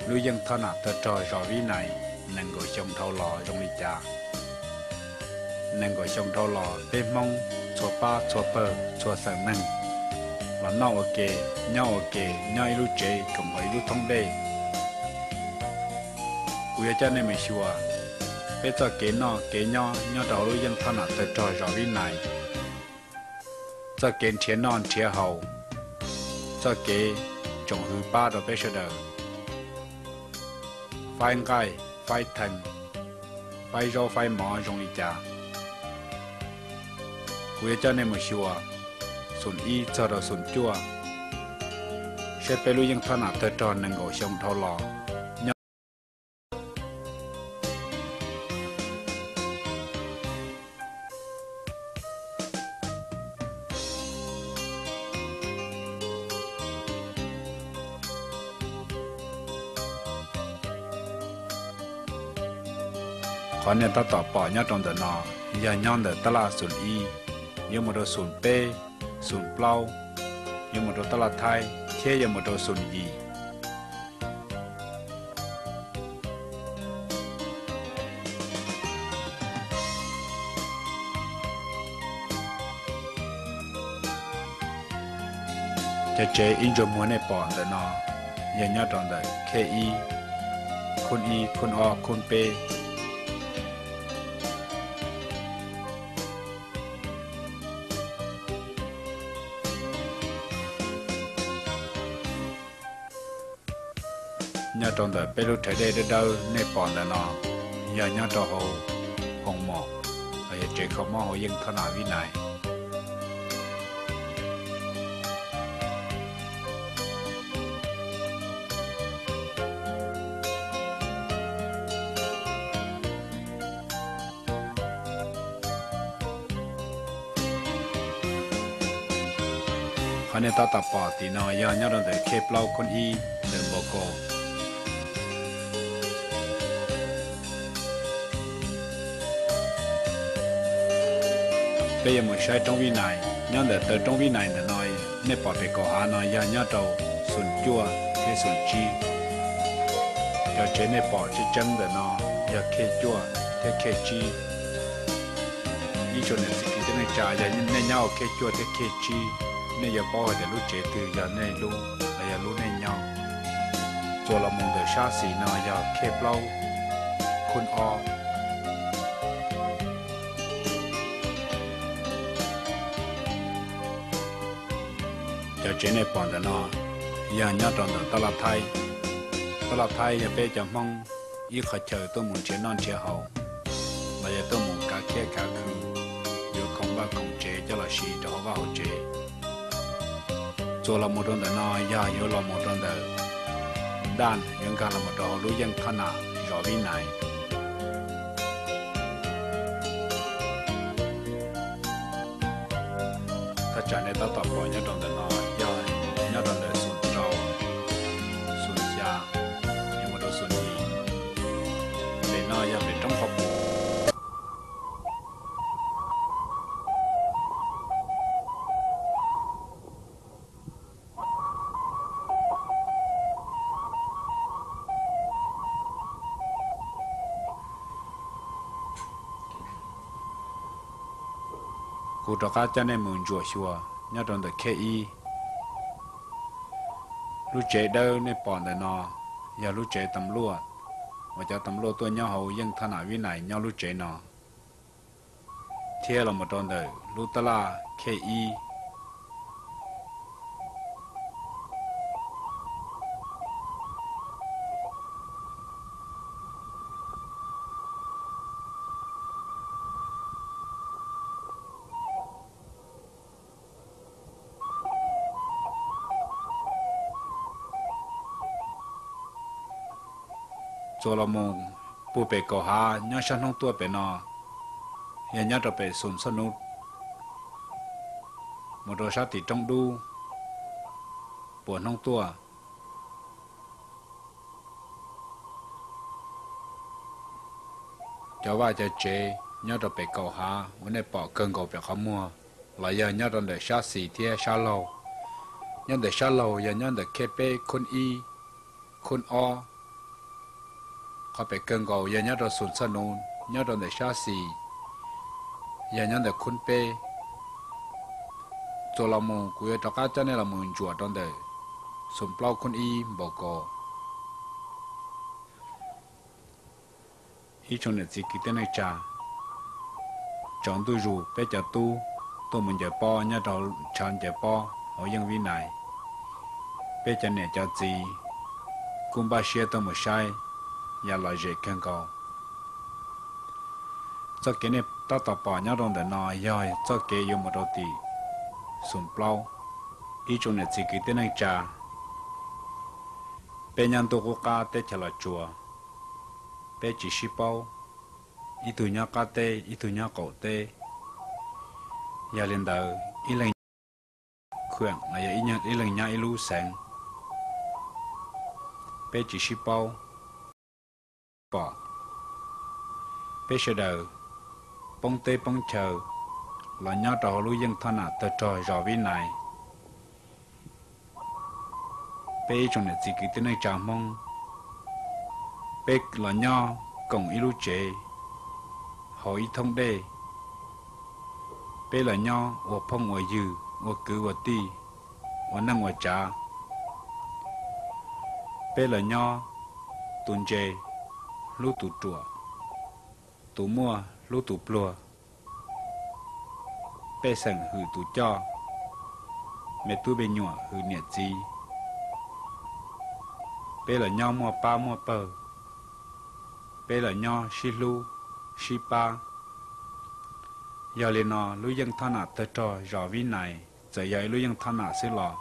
lub yeej thoj nam tawg rog zos Vib Nais nees nkaum xyoo dhau los zoo li cas. Nees nkaum xyoo dhau los peb Hmoob txhua pab txhua pawg txhua xeem neeg los noj ua ke, nyob ua ke, nyob ib lub tsev koom hauv ib lub thoob dej. Kuv yuav coj nej mus xyuas peb txoj kev noj kev nyob nyob rau hauv lub yeej thoj nam tawg rog zos Vib Nais, txoj kev nrhiav noj nrhiav haus, txoj kev tsoom hwv pab rau peb sawv daws faib nqaij, faib theej, faib zaub faib mov zoo li cas. Kuv yuav coj nej mus xyuas xoom ib txog rau xoom cuaj, saib peb lub yeej thoj nam tawg rog nees nkaum xyoo dhau los nyob. Qhov nej tab tom pom nyob rau ntawm no yog nyob ntawm tab laj xoom ib, yuav mus rau xoom peb, xoom plaub, yuav mus rau tab laj thaib thiab yuav mus rau xoom yim. Cov tsev ib ntsuag muag nej pom ntawm no yog nyob rau ntawm khej ib, khun ib, khun ob, khun peb. Nyob rau ntawm peb lub rhais dej dawb dawb nej pom ntawm no yog nyob rau hauv Hoos Mom, los yog tsev kho mob hauv yeej thoj nam Vib Nais. Qhov nej tab tom pom tim no yog nyob rau ntawm khej plaub khun ib ntawm npau kaus. Peb yuav mus saib roob Vib Nais, nyob ntawm taw roob Vib Nais ntawm no, nej pom pem kaum hav no yog nyob rau xoom cuaj thiab xoom tsib. Cov tsev nej pom tseeb tseeb ntawm no yog khej cuaj thiab khej tsib. Ib tsoom niam txiv kwv tij neej tsa, yog nej nyob hauv khej cuaj thiab khej tsib, nej yuav paub hais tias lub tsev twg yog nej lub, los yog lub nej nyob. Txuas los mus ntawm sab xis no yog khej plaub khun ob. Cov tsev nej pom ntawm no yog nyob rau ntawm tab laj thaib. Tab laj thaib yog peb cov Hmoob ib qhov chaw tuaj mus nrhiav noj nrhiav haus, los yog tuaj mus kav khiab kav khw, yuav khoom vaj khoom tsev coj los siv rau hauv vaj hauv tsev. Txuas los mus rau ntawm no yog yuav los mus rau ntawm daj, yuav nkag los mus rau hauv lub yeej thoj nam zos Vib Nais. Thaj tsam nej tab tom pom nyob rau ntawm no yog nyob rau ntawm xoom rau, xoom xya, yuav mus rau xoom yim. Pem no yog pem roob qhov pum. Kuv rov qab coj nej mus ntsuam xyuas nyob rau ntawm khej ib. Lub tsev dawb nej pom ntawm no yog lub tsev tam luaj, uas cov tam luaj tuaj nyob hauv yeej thoj nam Vib Nais nyob lub tsev no, thiab los mus rau ntawm lub tab laj khej ib. Txuas los mus puag pem kaum hav nyob sab hnub tuaj pem no, yog nyob rau pem xoom xoj nub, mus rau sab tim roob dub puag hnub tuaj. Cov vaj cov tsev nyob rau pem kaum hav uas nej pom kawg nkaus pem qhov muag los yog nyob rau ntawm sab xis thiab sab laug. Nyob ntawm sab laug yog nyob ntawm khej peb khun ib, khun ob, Qhov pem kawg nkaus yog nyob rau Xoom Txhoj Nuv, nyob rau ntawm sab xis, yog nyob ntawm khub peb. Txuas los mus kuv yuav rov qab coj nej los mus ntsuam rau ntawm Xoom Plaub khub ib npaum ko. Ib tsoom niam txiv kwv tij neej tsa, tsaus ntuj zus peb cov tub tuaj mus ncaws pob nyob rau tshav ncaws pob hauv yeej Vib Nais. Peb cov niam cov txiv kuj npaj siab tuaj mus saib yav lom zem kawg nkaus. Txoj kev nej tab tom pom nyob rau ntawm no yog txoj kev yuav mus rau tim Xoom Plaub. Ib tsoom niam txiv kwv tij neej tsa, peb nyob ntuj qub qab teb chaws Los Tsuas, peb tsis sib paub, ib tug nyob qab teb ib tug nyob qaum teb. Yog li ntawd ib leeg khuam los yog ib leeg nyob ib lub xeev, peb tsis sib paub pom. Peb sawv daws poob teb poob chaw los nyob rau hauv lub yeej thoj nam tawg rog zos Vib Nais. Peb ib tsoom niam txiv kwv tij neej tsa Hmoob, peb los nyob koom ib lub tsev hauv ib thoob dej. Peb los nyob ua phooj ua ywg, ua kwv ua tij, ua neej ua tsav. Peb los nyob, tus ntse hlub tus ruam, tus muaj hlub tus pluag, pej xeem hwm tus coj, me tub me nyuam hwm niam txiv. Peb los nyob muaj pab muaj pawg, peb los nyob sib hlub sib pab. Yog li no lub yeej thoj nam tawg rog zos Vib Nais txawm yog ib lub yeej thoj nam xwb los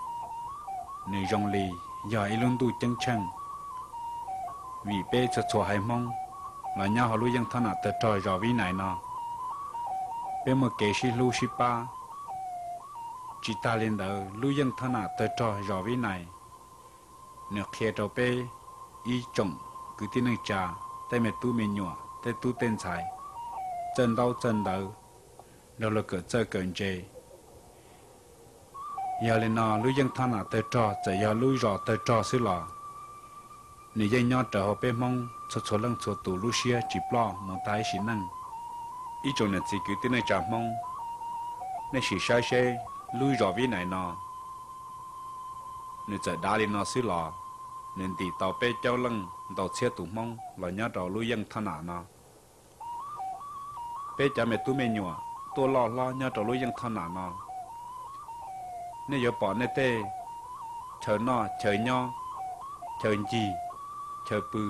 nws zoo li yog ib lub ntuj ceeb tsheej, vim peb txhua txhua haiv Hmoob los nyob hauv lub yeej thoj nam tawg rog zos Vib Nais no, peb muaj kev sib hlub sib pab. Tsis tag li ntawd, lub yeej thoj nam tawg rog zos Vib Nais nws qhia rau peb ib tsoom kwv tij neej tsa, tej me tub me nyuam, tej tub tej ntxhais, txawj ntaub txawj ntawv, nrog luag kawm txawj kawm ntse. Yog li no lub yeej thoj nam tawg rog txawm yog lub zos tawg rog xwb los nws yeej nyob rawv hauv peb Hmoob txhua txhua leej txhua tus lub siab tsis ploj mus tag ib sim neej. Ib tsoom niam txiv kwv tij neej tsa Hmoob, nej sim saib seb lub zos Vib Nais no nws txawm dav li no xwb los nws ntim tau peb coob leej ntau txhiab tus Hmoob los nyob rau lub yeej thoj nam no. Peb cov me tub me nyuam tuaj loj hlob nyob rau lub yeej thoj nam no, nej yuav pom nej tej chaw noj chaw nyob, chaw ncig, chaw pw,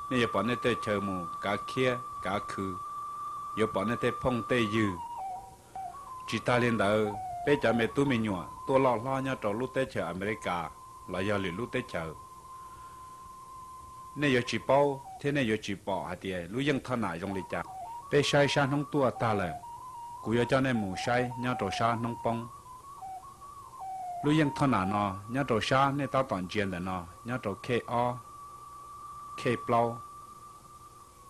nej yuav pom nej tej chaw mus kav khiab kav khw, yuav pom nej tej phooj tej ywg. Tsis tag li ntawd, peb cov me tub me nyuam tuaj loj hlob nyob rau lub teb chaws Amelikas los yog lwm lub teb chaws, nej yuav tsis paub thiab nej yuav tsis pom hais tias lub yeej thoj nam zoo li cas. Peb saib sab hnub tuaj tag lawm, kuv yuav coj nej mus saib nyob rau sab hnub poob. Lub yeej thoj nam no nyob rau sab nej tab tom ntsia ntawm no, nyob rau khej ob, khej plaub,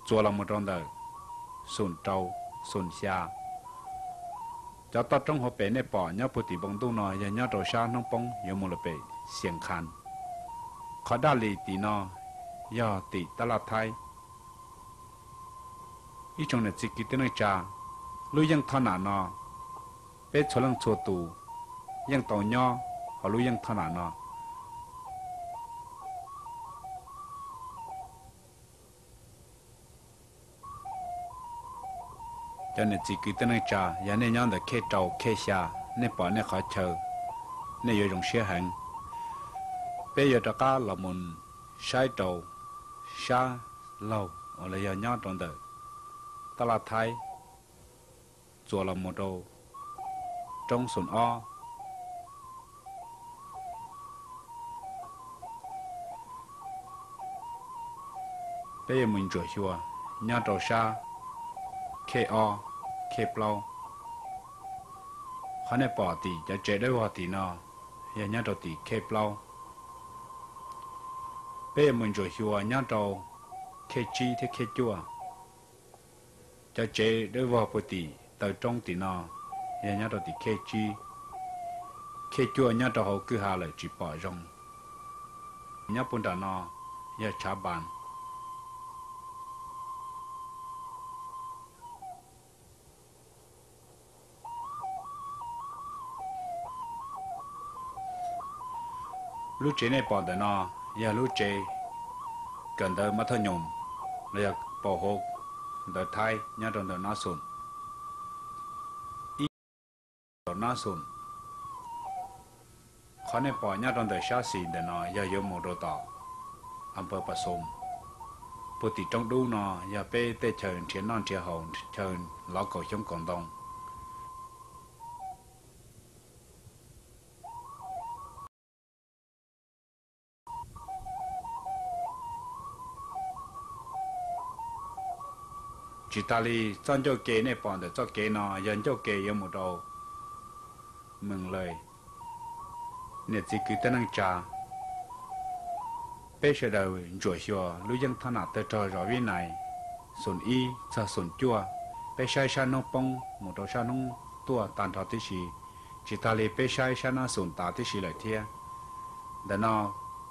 txuas los mus rau ntawm xoom rau, xoom xya. Cov toj roob hauv pes nej pom nyob puag tim npoo ntuj no yog nyob rau sab hnub poob yuav mus lawm pem Xias Khas. Qhov daj lis tim no yog tim Tab Laj Thaib. Ib tsoom niam txiv kwv tij neej tsa, lub yeej thoj nam no peb txhua leej txhua tus yeej tau nyob hauv lub yeej thoj nam no. Cov niam txiv kwv tij neej tsa, yog nej nyob ntawm khej rau khej xya, nej pom nej qhov chaw, nej yuav zoo siab heev. Peb yuav rov qab los mus saib rau sab laug uas los yog nyob rau ntawm Tab Laj Thaib, txuas los mus rau roob xoom ob. Peb yuav mus ntsuam xyuas nyob rau sab khej ob, khej plaub. Qhov nej pom tim cov tsev dawb vog tim no yog nyob rau tim khej plaub. Peb yuav mus ntsuam xyuas nyob rau khej tsib thiab khej cuaj. Cov tsev dawb vog puag tim taw roob tim no yog nyob rau tim khej tsib. Khej cuaj nyob rau hauv kwj ha lawm tsis pom zoo. Nyob puag nram no yog tshav npas. Lub tsev nej pom ntawm no yog lub tsev kawm ntawv mab thoj nyoos los yog pau hauv ntawv Thaib nyob rau ntawm Nab Xoom. Ib, Nab Xoom, qhov nej pom nyob rau ntawm sab xis ntawm no yog yuav mus rau tom Anpaw Pas Xoos, puag tim roob dub no yog peb tej chaw nrhiav noj nrhiav haus, chaw lov kaum xyoob kaum ntoo. Tsis tas li, txoj ncauj ke nej pom ntawm txoj kev no yog ncauj ke yuav mus rau Mees Laws. Niam txiv kwv tij neej tsa, peb sawv daws ntsuam xyuas lub yeej thoj nam tawg rog zos Vib Nais, xoom ib txog xoom cuaj, peb saib sab hnub poob mus rau sab hnub tuaj tag nrho tib si. Tsis tas li peb saib sab Nab Xoom tas tib si lawm thiab. Ntawm no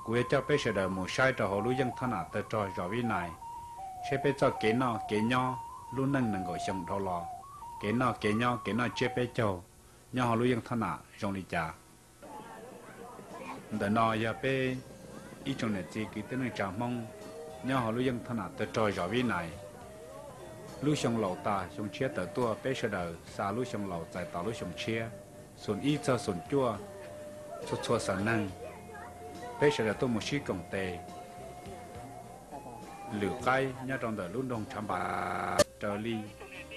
kuv yuav coj peb sawv daws mus saib rau hauv lub yeej thoj nam tawg rog zos Vib Nais, saib peb txoj kev noj kev nyob lub neej nees nkaum xyoo dhau los, kev noj kev nyob kev noj tsiab peb caug nyob hauv lub yeej thoj nam zoo li cas. Ntawm no yog peb ib tsoom niam txiv kwv tij neej tsa Hmoob nyob hauv lub yeej thoj nam tawg rog zos Vib Nais. Lub xyoo laus tas xyoo tshiab tawm tuaj, peb sawv daws xa lub xyoo laus txais tos lub xyoo tshiab. Xoom ib txog xoom cuaj, txhua txhua xeem neeg, peb sawv daws tuaj mus sib koom tes lwm qaib nyob rau ntawm lub nroog Tshav Npas raws li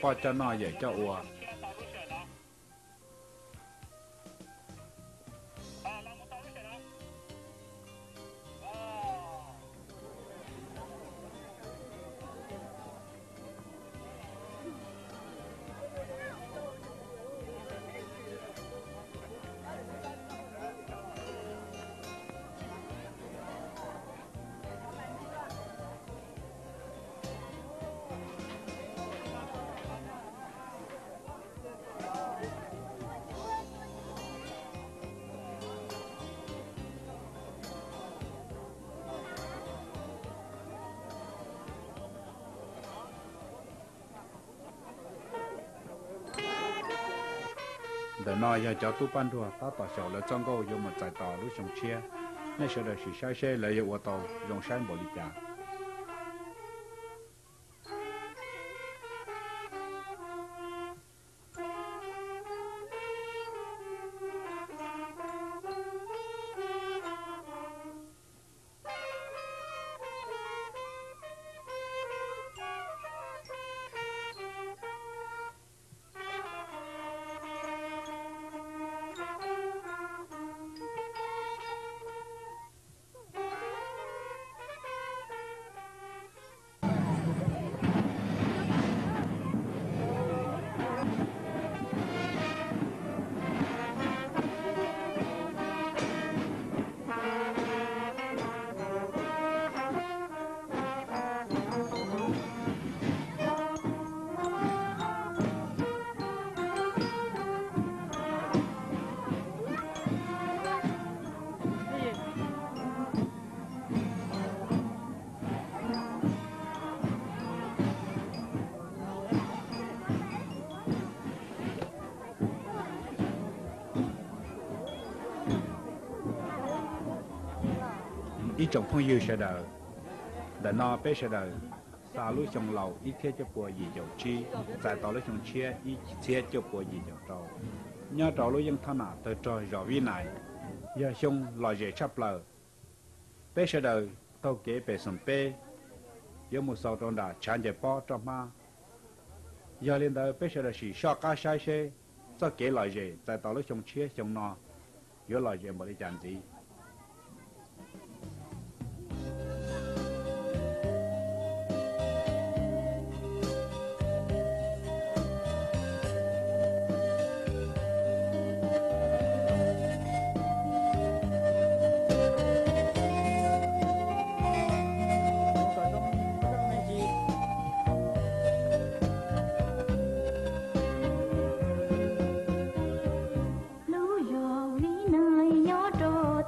poj coj noj yawm coj ua. Ntawm no yog cov tub Paj Nruag tab tom xyaum lawv txoj nkauj yuav mus txais tos lub xyoo tshiab. Nej sawv daws sim saib seb lawv yuav ua tau zoo saib npaum li cas. Ib tsoom phooj ywg sawv daws, ntawm no peb sawv daws xa lub xyoo laus ib txhiab cuaj pua yim caum tsib txais tau lub xyoo tshiab ib txhiab cuaj pua yim caum rau, nyob rau lub yeej thoj nam tawg rog zos Vib Nais, yog xyoo lom zem tshaj plaws. Peb sawv daws taug kev pem xoom peb yuav mus xaus rau nram tshav ncaws pob roj hmab. Yog li ntawd peb sawv daws sim soj qab saib seb txoj kev lom zem txais tos lub xyoo tshiab xyoo no yuav lom zem npaum li cas ntxiv. Lub zos Vib Nais nyob rau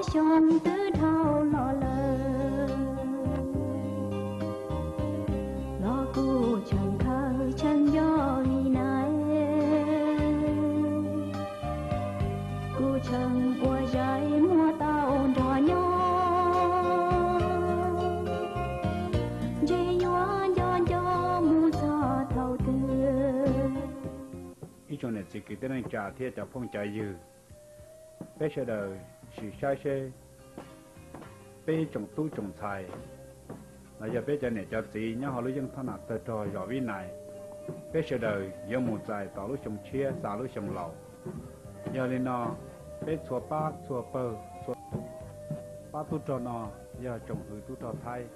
Xyoo twb dhau los lawm, los kuj tseem khaws tseem nco li na. Kuj tseem ua zais muab tau nrog nyob, ntshe yuav nco nco mus txog thaum twg. Ib tsoom niam txiv kwv tij neej tsa thiab cov phooj cov ywg, peb sawv daws sim saib seb peb tsoom tub tsoom ntxhais los yog peb cov niam cov txiv nyob hauv lub yeej thoj nam tawg rog zos Vib Nais, peb sawv daws yuav mus txais tom lub xyoo tshiab xa lub xyoo laus. Yog li no, peb txhua pab txhua pawg, txhua pab tub rog no yog tsoom hwv tub rog Thaib,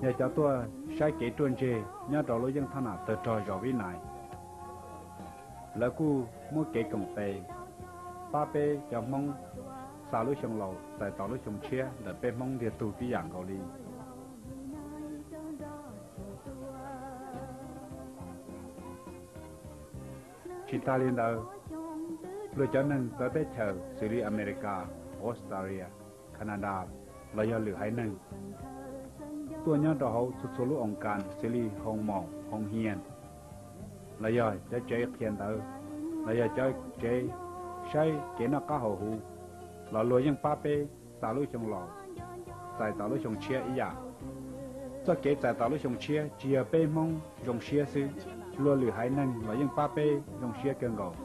yog cov tuaj saib kev ruaj ntseg nyob rau lub yeej thoj nam tawg rog zos Vib Nais. Lawv kuj muab kev koom tes pab peb cov Hmoob xa lub xyoo laus txais tos lub xyoo tshiab ntawm peb Hmoob ntiag tug tib yam nkaus li. Tsis tas li ntawd, luag cov neeg txawv teb chaws xws li Amelikas, Australia, Canada los yog lwm haiv neeg tuaj nyob rau hauv txhua txhua lub oos kas xws li hoo maum hoo hias los yog cov tsev qhia ntawv los yog cov tsev saib kev noj qab haus huv los luag yeej pab peb xa lub xyoo laus txais tos lub xyoo tshiab ib yam. Txoj kev txais tos lub xyoo tshiab tsis yog peb Hmoob zoo siab xwb, luag lwm haiv neeg los yeej pab peb zoo siab kawg nkaus.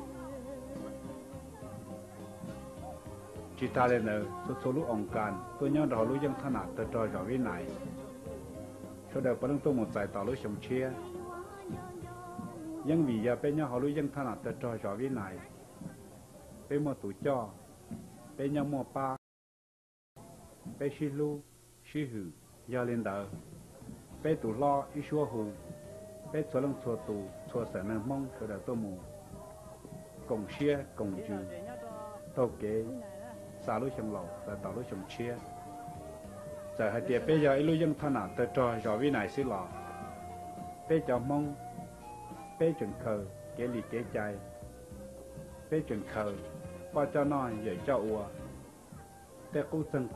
Tsis tas li ntawd, txhua txhua lub oos kas tuaj nyob rau hauv lub yeej thoj nam tawg rog zos Vib Nais, sawv daws puav leej tuaj mus txais tos lub xyoo tshiab. Yeej vim yog peb nyob hauv lub yeej thoj nam tawg rog zos Vib Nais, peb muaj tus coj, peb nyob muaj pab, peb sib hlub sib hwm. Yog li ntawd, peb tus hlob ib suab hu peb txhua leej txhua tus txhua xeem neeg Hmoob sawv daws tuaj mus koom siab koom ntsws taug kev xa lub xyoo laus txais tos lub xyoo tshiab. Txawm hais tias peb yog ib lub yeej thoj nam tawg rog zos Vib Nais xwb los peb cov Hmoob, peb tseem khaws kev li kev cai, peb tseem khaws poj coj noj yawm coj ua, tej qub txeeg.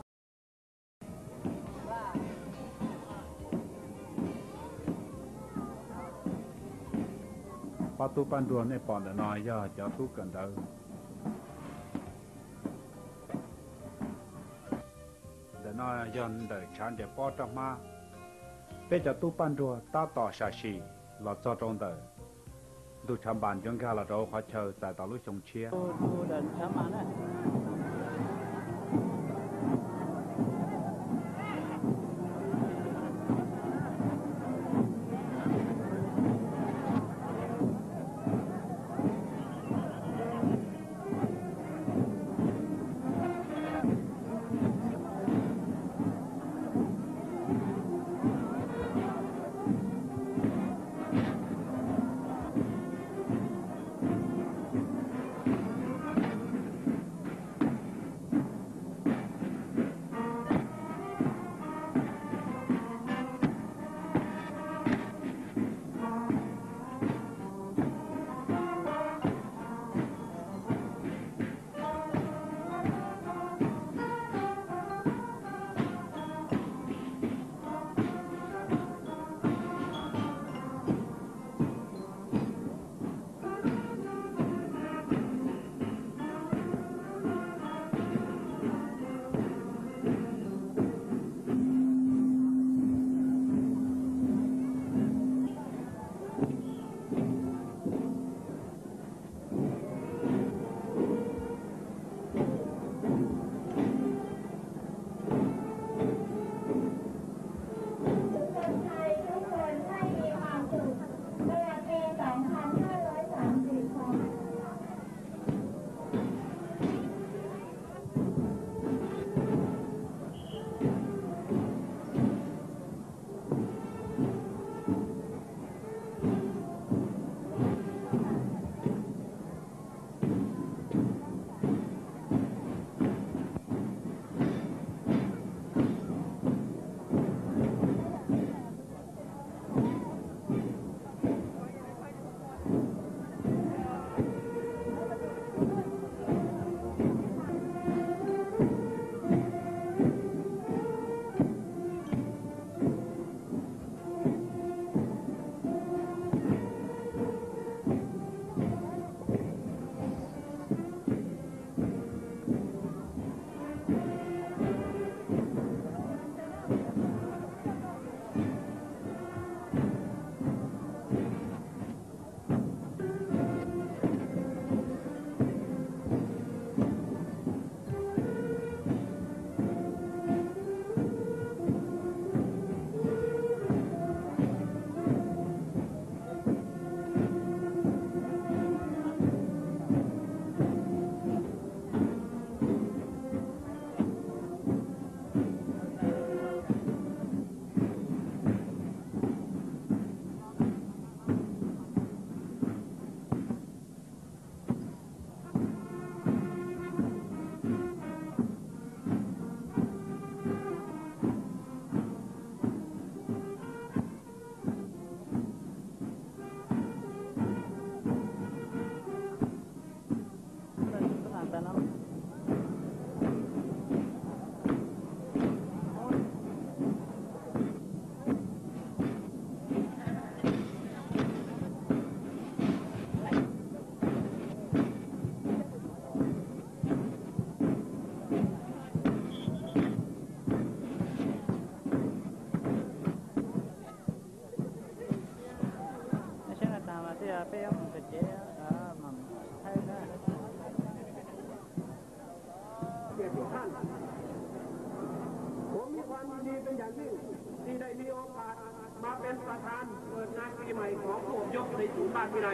Pab tub Paj Nruag nej pom ntawm no yog cov tub kawm ntawv. Ntawm no yog ntawm tshav ncaws pob roj hmab. Peb cov tub Paj Nruag tab tom sam sim los txog rau ntawm ntug tshav npas ntsuav nkag los rau qhov chaw txais tos lub xyoo tshiab. Saib no tas mas twb yog peb yuav mus kawm tsev, mas thaij na. Xias Tuam Thaj, ผมมีความยินดีเป็นอย่างยิ่งที่ได้มีโอกาสมาเป็นประธานเปิดงานปีใหม่ของผู้อพยพในศูนย์บ้านวิไล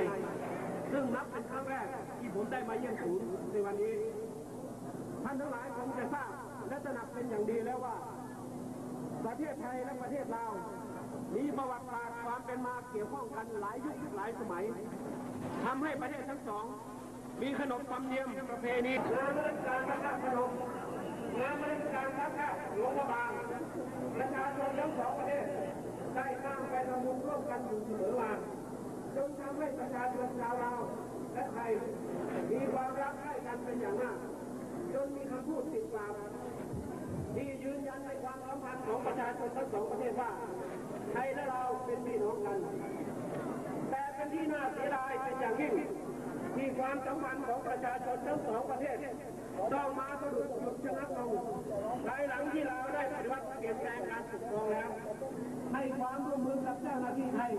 ซึ่งนับเป็นครั้งแรกที่ผมได้มาเยี่ยมศูนย์ในวันนี้ ท่านทั้งหลายคงจะทราบและตระหนักเป็นอย่างดีแล้วว่า ประเทศไทยและประเทศลาว มีประวัติศาสตร์ความเป็นมาเกี่ยวข้องกันหลายยุคหลายสมัย ทำให้ประเทศทั้งสอง มีขนบธรรมเนียมประเพณีงานเทศกาลพระธาตุพนมงานเทศกาลพระธาตุหลวงพระบางประชาชนทั้งสองประเทศได้ต่างไปทำบุญร่วมกันอยู่เสมอมาจนทำให้ประชาชนชาวลาวและไทยมีความรักใคร่กันเป็นอย่างมากจนมีคำพูดติดปากที่ยืนยันในความสัมพันธ์ของประชาชนทั้งสองประเทศว่าไทยและลาวเป็นพี่น้องกัน แต่เป็นที่น่าเสียดายเป็นอย่างยิ่งที่ความสัมพันธ์ของประชาชนทั้งสองประเทศต้องมาสะดุดหยุดชะงักลงภายหลังที่ลาวได้ปฏิวัติเปลี่ยนแปลงการปกครองแล้วให้ความร่วมมือกับเจ้าหน้าที่ไทย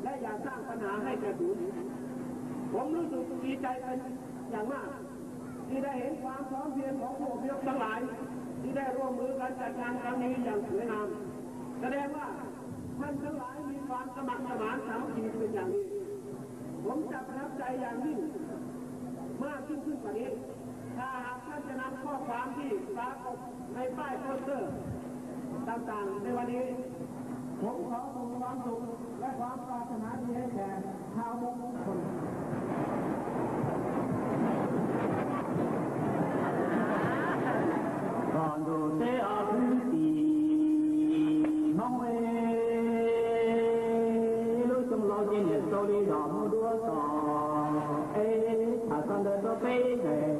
และอย่าสร้างปัญหาให้แก่ศูนย์ผมรู้สึกดีใจเป็นอย่างมากที่ได้เห็นความพร้อมเพรียงของผู้อพยพทั้งหลายที่ได้ร่วมมือกันจัดงานครั้งนี้อย่างสวยงามแสดงว่า ท่านทั้งหลายมีความสมัครสมานสามัคคีเป็นอย่างดี ผมจะประทับใจอย่างยิ่งมากยิ่งขึ้นกว่านี้ ถ้าหากท่านจะนำข้อความที่ปรากฏในป้ายโปสเตอร์ต่างๆในวันนี้ ผมขอส่งความสุขและความปรารถนาดีให้แก่ชาวมงทุกคน Koj ntug teb ob kwv tij Hmoob es, lub xyoo laus ces niam xaus li zos mus dua tom es, tham txog ntawm rau peb daim,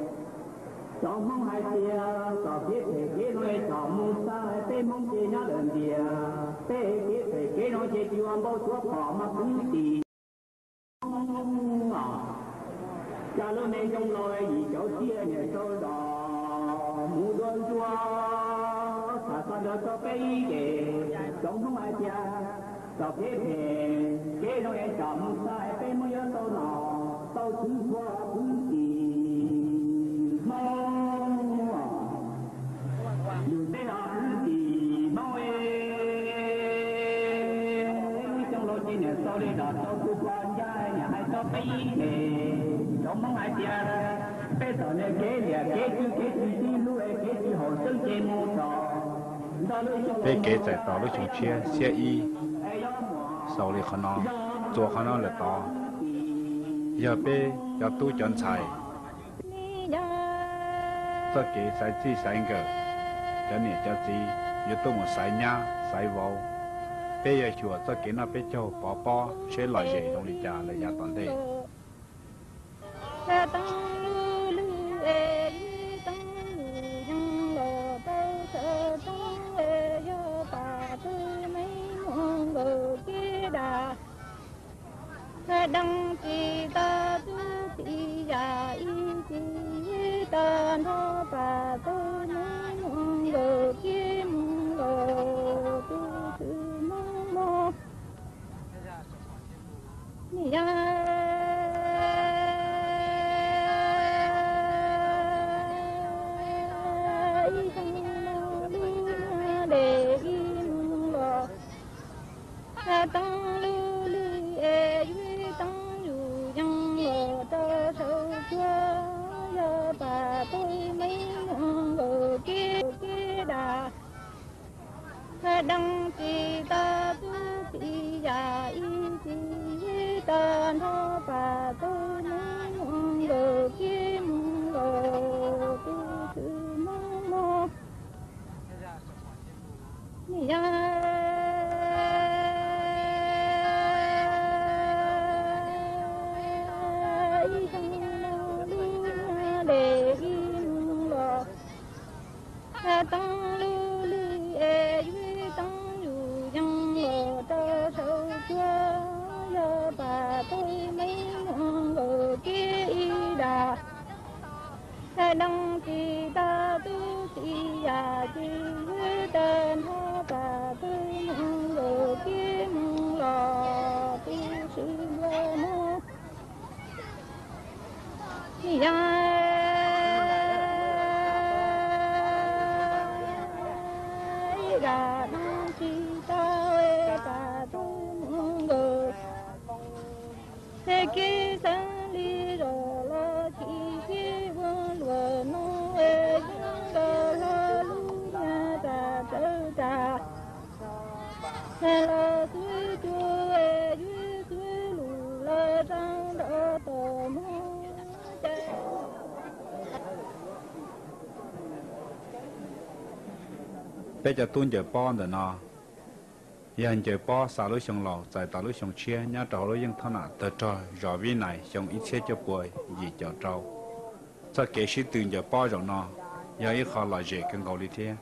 cov Hmoob hais tias txom kev phem kev zoo es tsom mus xa, peb Hmoob ces nyob lawm ntiag, peb kev phem kev zoo ces tsis ua npau suav phom mas kwv tij. Cas lub neej zoo laus yim caum txhiab niam xaus zos mus dua ntsuag, tham txog ntawm rau peb ib ces cov Hmoob hais tias txom kev phem kev zoo es tsom mus xa, peb Hmoob yuav tau nom tau tswv ua kwv tij Hmoob. Yus tej los kwv tij Hmoob es, lub xyoo laus ces niam xaus li zos tau tus poj ncag niam hais rau peb ib ces cov Hmoob hais tias peb txom nyem kev liam kev tswv kev tsis txij hlub es kev tsis haum xeeb ces mus txog ntawm lub xyoo peb kev txais tos lub xyoo tshiab xiab ib. Xaus li qhov no, txuas qhov no lawm tod, yog peb cov tub cov ntxhais txoj kev xaiv txij xaiv nkawm, cov niam cov txiv yuav tuaj mus xaiv nyab xaiv vauv, peb yuav xyuas txoj kev noj peb caug pov pob seb lom zem zoo li cas lawm yav tom ntej. Deej tsis tau tub txiv yam ib txwm tag nrho pam tau neej muaj nkawd kiag mus los tus txwm mus mog. Yog ib xyoo no lub ntiag ib mus los, tau lub lwg es yus tau yus yeej los rau saum cuab, yog pam tau neej muaj nkawd kiag kiag dam. Deej tsis tau tub txiv yam ib txwm tag nrho pam tau neej muaj nkawd kiag mus los tus txwm mus mog. Yog ib xyoo no lub ntiag ib Teeb lub lig es yus teeb yus yeej los rau saum cuab, yog pas tawg me muag nkaus kiag ib dam. Deej tsis tau tub tsis yam ces yus tawg nrho pas tawg muag nkaus kiag mus los tu sw nplua nuj. Yog ib dam deej tsis tau pas tawg muag nkaus, es kev xeeb li zos los tsis sib ua luag nuj es yeej nkaus hlo lub nyuag tas tsawv tas. Los xwb cuag es yus xwb lus los zoo nrov tom muag. Peb cov tub ncaws pob ntawm no yog ncaws pob xa lub xyoo laus txais tos lub xyoo tshiab nyob rau hauv lub yeej thoj nam tawg rog zos Vib Nais xyoo ib txhiab cuaj pua yim caum rau. Txoj kev sib tw ncaws pob zaum no yog ib qho lom zem kawg nkaus li thiab.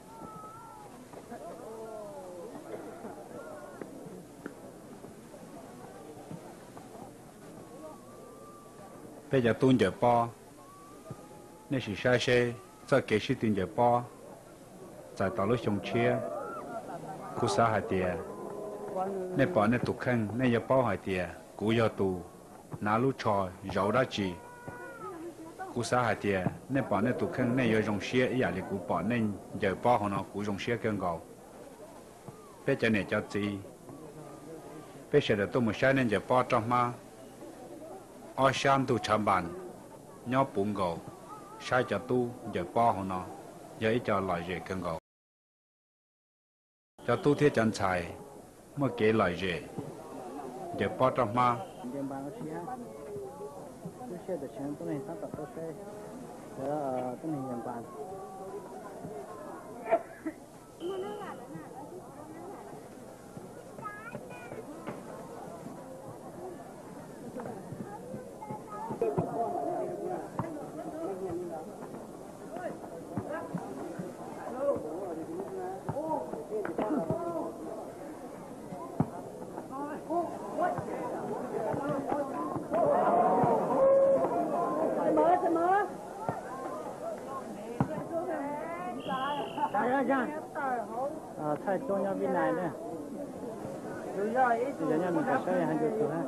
Peb cov tub ncaws pob, nej sim saib seb txoj kev sib tw ncaws pob txais tos lub xyoo tshiab. Kuv xav hais tias nej pom nej tus kheej nej yuav paub hais tias kuv yog tus hnav lub tsho zauv dab tsi. Kuv xav hais tias nej pom nej tus kheej nej yuav zoo siab ib yam li kuv pom nej ncaws pob hauv no kuv zoo siab kawg nkaus. Peb cov niam cov txiv, peb sawv daws tuaj mus saib nej ncaws pob roj hmab, ob sab ntug tshav npas nyob puv nkaus, saib cov tub ncaws pob hauv no yog ib co lom zem kawg nkaus. Cov tub thiab cov ntxhais muaj kev lom zem ncaws pob roj hmab. Thaij tuaj nyob Vib Nais na. Yog nyob Meskas saib hais YouTube na.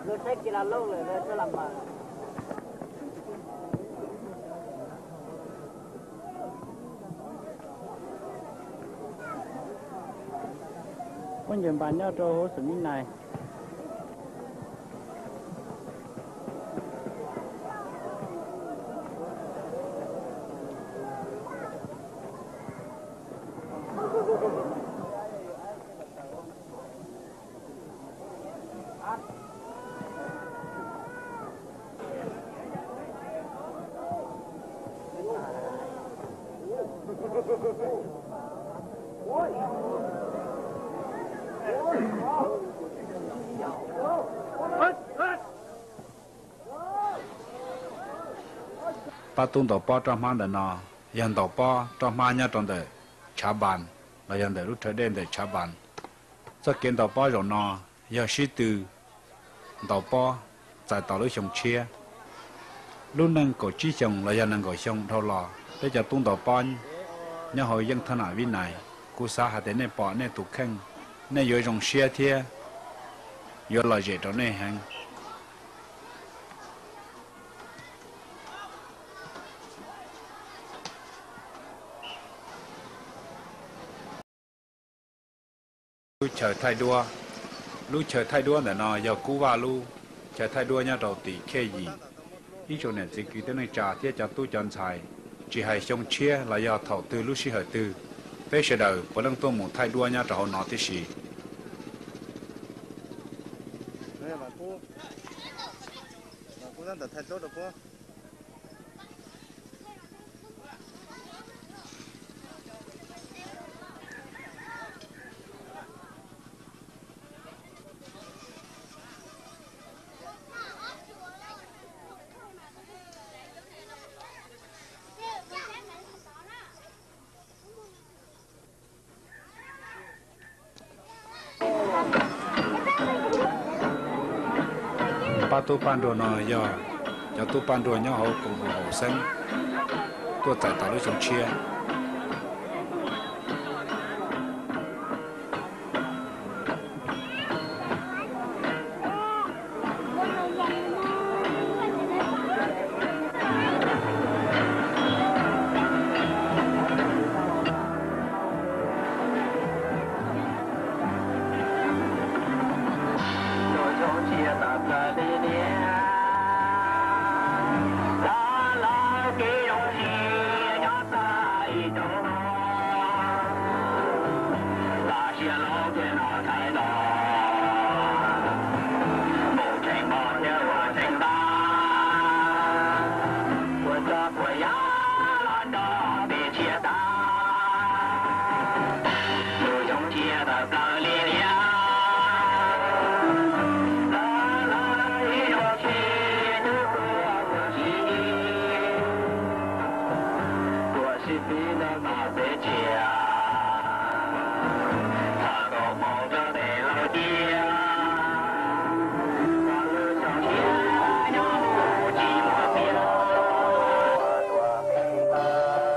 Lawv saib kiag lam looj lawm lawv txawj lam mas. Pob ncaws npas nyob rau hauv xeev Vib Nais. Pab tub ntaus pob roj hmab ntawm no yog ntaus pob roj hmab nyob rau ntawm Tshav Npas los yog ntawm lub rhawv dej ntawm Tshav Npas. Txoj kev ntaus pob zaum no yog sib tw ntaus pob txais tos lub xyoo tshiab. Lub neej kaum tsib xyoos los yog nees nkaum xyoo dhau los, peb cov tub ntaus pob nyob hauv yeej thoj nam Vib Nais, kuv xav hais tias nej pom nej tus kheej, nej yuav zoo siab thiab yuav lom zem rau nej heev. Lub chaw thaij duab. Lub chaw thaij duab ntawm no yog Kub Vaj lub chaw thaij duab nyob rau tim Khej Yim. Ib tsoom niam txiv kwv tij neej tsa thiab cov tub cov ntxhais, tsis hais xyoo tshiab los yog thaum twg lub sij hawm twg, peb sawv daws puav leej tuaj mus thaij duab nyob rau hauv no tib si. Pab tub paj nruag no yog cov tub paj nruag nyob hauv koom haum xeeb tuaj txais tos lub xyoo tshiab.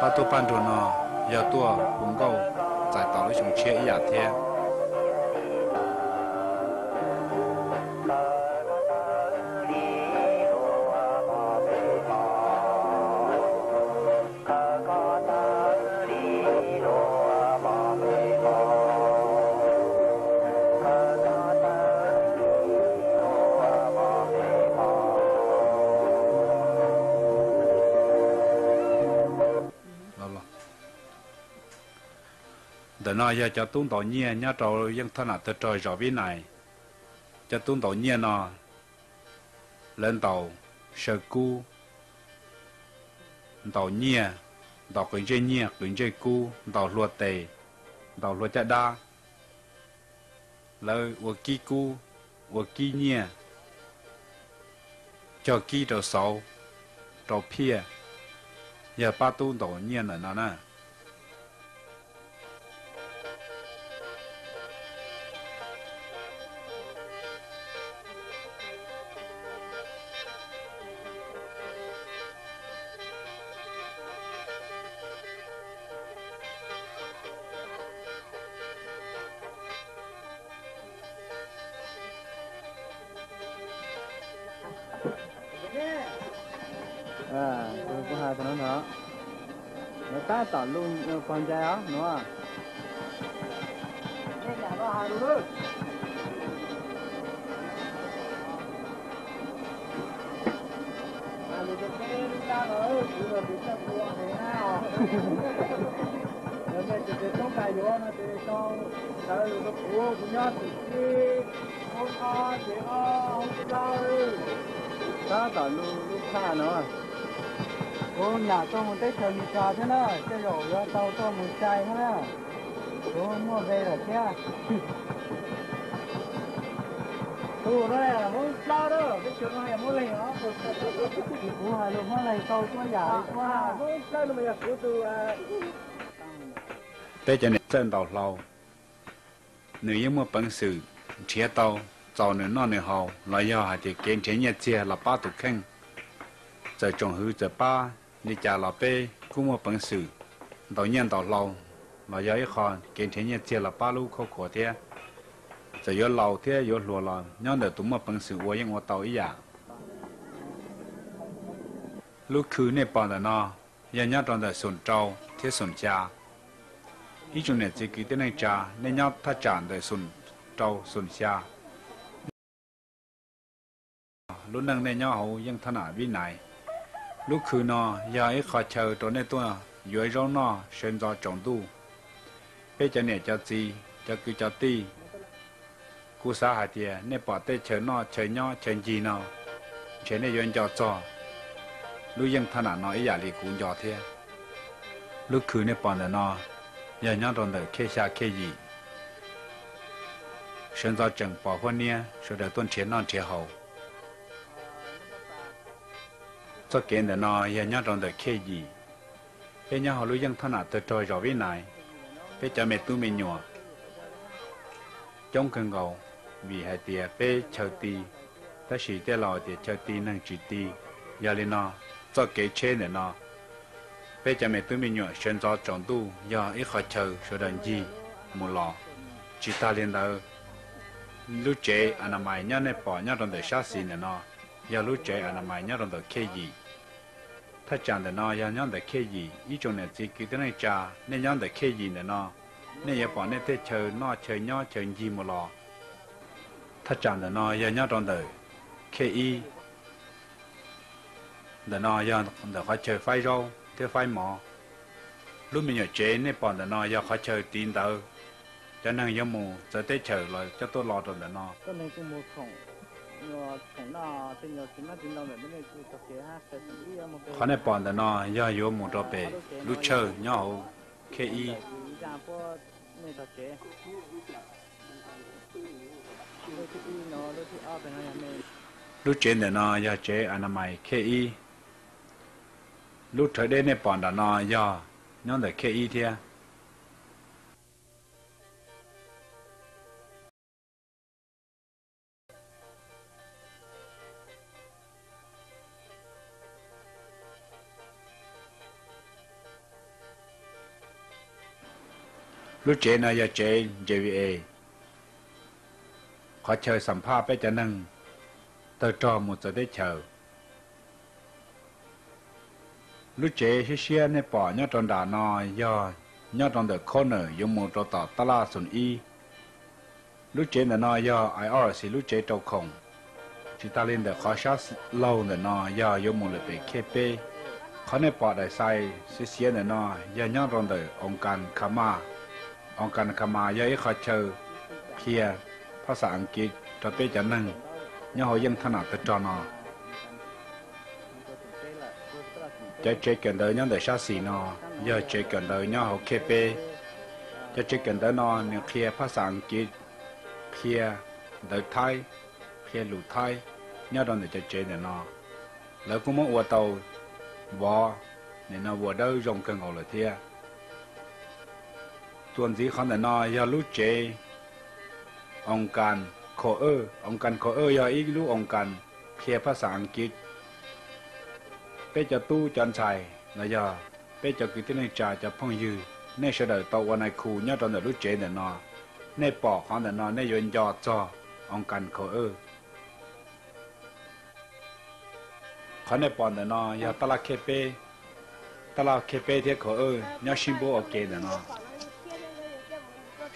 Pab tub paj nruag no yog tuaj hu nkauj txais tos lub xyoo tshiab ib yam thiab. Ntawm no yog cov tub ntaus nyiaj nyob rau yeej thoj nam tawg rog zos Vib Nais. Cov tub ntaus nyiaj no lawv ntaus saw kub, ntaus nyiaj, ntaus qws ntsej nyiaj qws ntsej kub, ntaus hlua tes, ntaus hlua caj dab. Lawv ua kib kub, ua kib nyiaj, cog kib rau xauv, rau phiaj, yog pab tub ntaus nyiaj ntawm no na. Kuv hais tau no no, no tab tom lub pog ncai os no. Tab tom lub lub phaj no, kuv nyam tuaj mus teb chaws Meskas thiab na, tej zaum yuav tau tuaj mus cai thiab na. Kuv muaj npe lawm thiab. Tus no Hmoob Dlawb na, peb cov no yog Hmoob Leeg os. Kuv hais lus Hmoob Leeg tau tuab yam li kuv hais. Hmoob Dlawb no mas yog kuv tus. Peb cov niam txawj ntaus hlau, nws yeej muaj peev xwm nrhiav tau txaus nws noj nws haus los yog hais tias kev nrhiav nyiaj txiag los pab tus kheej. Txawm tsoom hwv txawm pab li cas los peb kuj muaj peev xwm ntaus nyiaj ntaus hlau los yog ib qho kev nrhiav nyiaj txiag los pab lub khuab khuav thiab. Txawm yuav laus thiab yuav hluas los nyob ntawm tus muaj peev xwm ua yeej ua tau ib yam. Lub khw nej pom ntawm no yog nyob rau ntawm xoom rau thiab xoom xya. Ib tsoom niam txiv kwv tij neej tsa, nej nyob thaj tsam ntawm xoom rau xoom xya, lub neej nej nyob hauv yeej thoj nam Vib Nais. Lub khw no yog ib qho chaw rau nej tuaj yuav zaub noj sawv ntxov tsaus ntuj. Peb cov niam cov txiv, cov kwv cov tij, kuv xav hais tias nej pom tej chaw noj chaw nyob chaw ncig no, ntshe nej yuav nco txog lub yeej thoj nam no ib yam li kuv nco thiab. Lub khw nej pom ntawm no yog nyob rau ntawm khej xya khej yim, sawv ntxov tseem pom huab niab sawv daws tuaj nrhiav noj nrhiav haus. Txoj kev ntawm no yog nyob rau ntawm khej yim. Peb nyob hauv lub yeej thoj nam tawg rog zos Vib Nais, peb cov me tub me nyuam coob kawg nkaus, vim hais tias peb chaw ti tab sis tej laus tias chaw ti neeg tsis ti. Yog li no, txoj kev tsheb ntawm no, peb cov me tub me nyuam sawv ntxov tsaus ntuj yog ib qhov chaw sawv daws ncig mus los. Tsis tas li ntawd, lub tsev anamais nyob nej pom nyob rau ntawm sab xis ntawm no yog lub tsev anamais nyob rau ntawm khej yim. Thaj tsam ntawm no yog nyob ntawm khej yim. Ib tsoom niam txiv kwv tij neej tsa, nej nyob ntawm khej yim ntawm no, nej yuav pom nej tej chaw noj chaw nyob chaw ncig mus los. Thaj tsam ntawm no yog nyob rau ntawm khej ib. Ntawm no yog ntawm qhov chaw faib zaub thiab faib mov. Lub me nyuam tsev nej pom ntawm no yog qhov chaw tiv ntawv cov neeg yuav mus txawv teb chaws los coj tuaj lo rau ntawm no. Qhov nej pom ntawm no yog yuav mus rau pem lub tshawj nyob hauv khej ib. Lub tsev ntawm no yog tsev anamais khej ib. Lub rhawv dej nej pom nram no yog nyob ntawm khej ib thiab. Lub tsev no yog tsev J V A, qhov chaw xam phaj peb cov neeg tawg rog mus txawv teb chaws. Lub tsev siab siab nej pom nyob rau nram no yog nyob rau ntawm corner yuav mus rau tom tab laj xoom ib. Lub tsev ntawm no yog I R C lub tsev rau khoom. Tsis tas li ntawm qhov sab laug ntawm no yog yuav mus lawm pem khej peb. Qhov nej pom daim xais xiav xiav ntawm no yog nyob rau ntawm Oos Kas Kha Mas. Oos Kas Kha Mas yog ib qhov chaw qhia phaj xas Askiv rau peb cov neeg nyob hauv yeej thaj nam tawg rog no. Cov tsev kawm ntawv nyob ntawm sab xis no yog tsev kawm ntawv nyob hauv khej peb. Cov tsev kawm ntawv no nws qhia phaj xas Askiv, qhia ntawv Thaib, qhia lus Thaib nyob rau ntawm cov tsev ntawm no. Lawv kuj muab ua tau vov, nim no vuas dawb zoo kawg nkaus lawm thiab. Txuas ntxiv qhov ntawm no yog lub tsev Oos Kas Khov Wj. Oos Kas Khov Wj yog ib lub Oos Kas qhia phaj xas Askiv. Peb cov tub cov ntxhais los yog peb cov kwv tij neej tsa cov phooj ywg, nej sawv daws tau ua nais khu nyob rau ntawm lub tsev ntawm no. Nej pom qhov ntawm no nej yuav nco txog Oos Kas Khov Wj. Qhov nej pom ntawm no yog tab laj khej peb. Tab laj khej peb thiab Khov Wj nyob sib npuab ua ke ntawm no.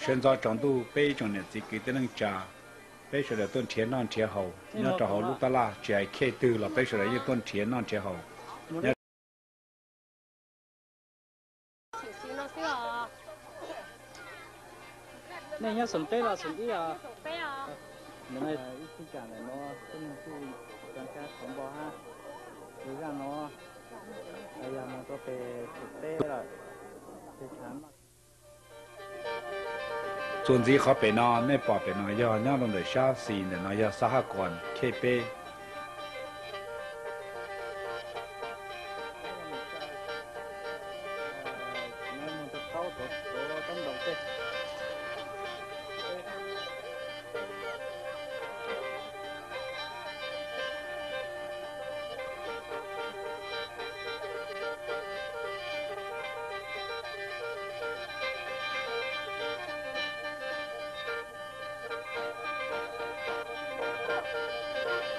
Sawv ntxov tsaus ntuj peb ib tsoom niam txiv kwv tij neej tsa, peb sawv daws tuaj nrhiav noj nrhiav haus nyob rau hauv lub tab laj, tsis hais khej twg los peb sawv daws yeej tuaj nrhiav noj nrhiav haus. Nej nyob xoom peb los xoom ib os? Ib txhij kam ntawm no, tib neeg kuj tso kab thov npo hab. Lub zaj no yog mus rau pem xoom peb lawm, pem tshav. Txuas ntxiv qhov pem no, nej pom pem no yog nyob rau ntawm sab xis ntawm no yog xab haj kuas khej peb.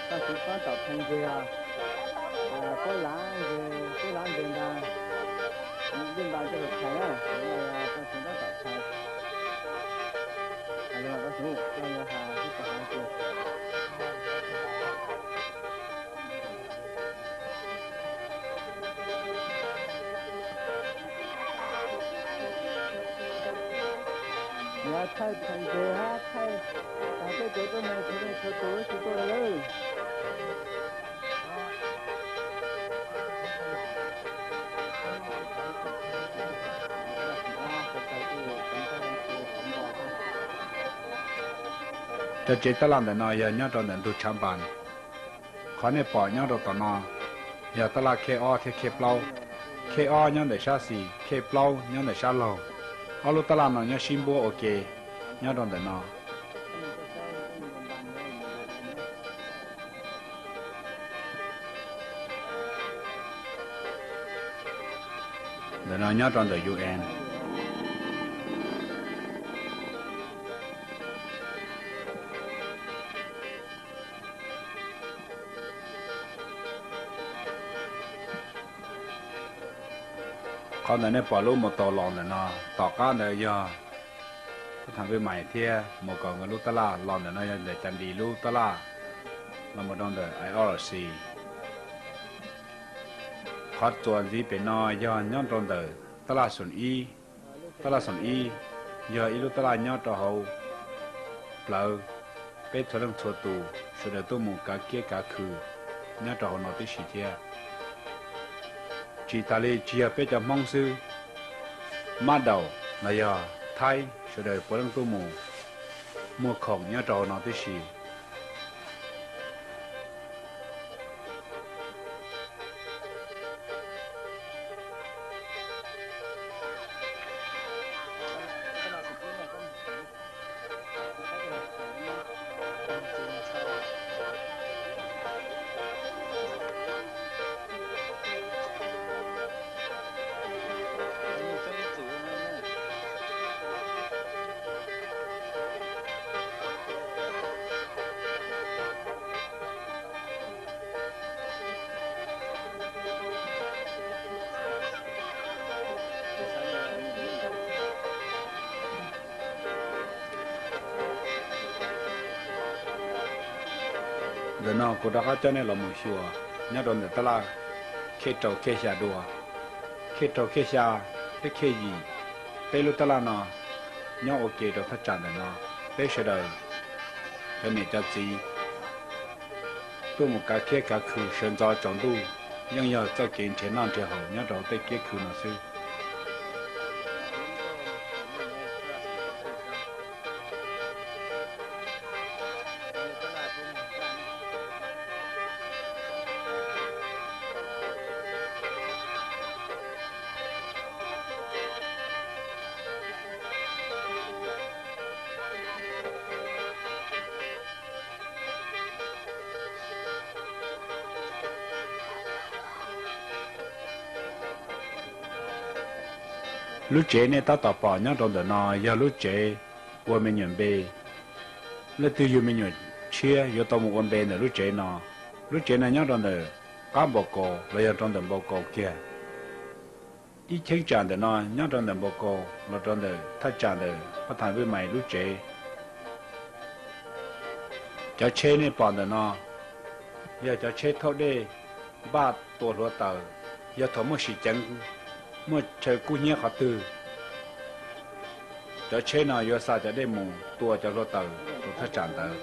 Tag kis tab tom txhais ntseg os, puab lav ntseg, puab lav ntseg ntag, yeej npa coj los txhais na, tag kis tab tom txhais. Hais li no tab sis, koj yuav hais sib tog hais tias yuav thaij txhais ntseg hab thaij tag peb cov tuab neeg txhua leej txhua tus ib txhis tuaj lawm. Cov tsev tab laj ntawm no yog nyob rau ntawm ntug tshav npas. Qhov nej pom nyob rau tom no yog tab laj khej ob thiab khej plaub. Khej ob nyob ntawm sab xis, khej plaub nyob ntawm sab laug. Ob lub tab laj no nyob sib npuab ua ke nyob rau ntawm no. Ntawm no nyob rau ntawm U N. Qhov ntawm nej pom lub mus tau los ntawm no, tom qab ntawd yog Pab Thas Npij Maiv thiab mus kom nkawd lub tab laj los ntawm no yog ntawm Cas Dis lub tab laj los mus rau ntawm I R C. Qhov txuas ntxiv pem no yog nyob rau ntawm tab laj Xoom Ib. Tab laj Xoom Ib yog ib lub tab laj nyob rau hauv plawv peb txhua leej txhua tus sawv daws tuaj mus kav kiab kav khw nyob rau hauv no tib si thiab. Tsis tas li tsis yog peb cov Hmoob xwb, Mab Daum los yog Thaib sawv daws puav leej tuaj mus muag khoom nyob rau hauv no tib si. Ntawm no kuv rov qab coj nej los mus xyuas nyob rau ntawm tab laj Khej rau Khej xya dua. Khej rau Khej xya thiab Khej yim, peb lub tab laj no nyob ua ke rau thaj tsam ntawm no. Peb sawv daws cov niam cov txiv tuaj mus kav kiab kav khw sawv ntxov tsaus ntuj yeej yog txoj kev nrhiav noj nrhiav haus nyob rau tej kiab khw no xwb. Lub tsev nej tab tom pom nyob rau ntawm no yog lub tsev ua me nyuam npe. Leej twg yug me nyuam tshiab yuav tau mus ua npe ntawm lub tsev no. Lub tsev no nyob rau ntawm qab npau kaus los yog rau ntawm npau kaus kiag. Ib cheeb tsam ntawm no nyob rau ntawm npau kaus los rau ntawm thaj tsam ntawm Pab Thas Npij Maiv lub tsev. Cov tsheb nej pom ntawm no yog cov tsheb thauj dej npaj tua hluav taws, yog thaum muaj sim ceev muaj chaw kub hnyiab qhov twg, cov tsheb no yuav xa cov dej mus tua cov hluav taws rau thaj tsam ntawd.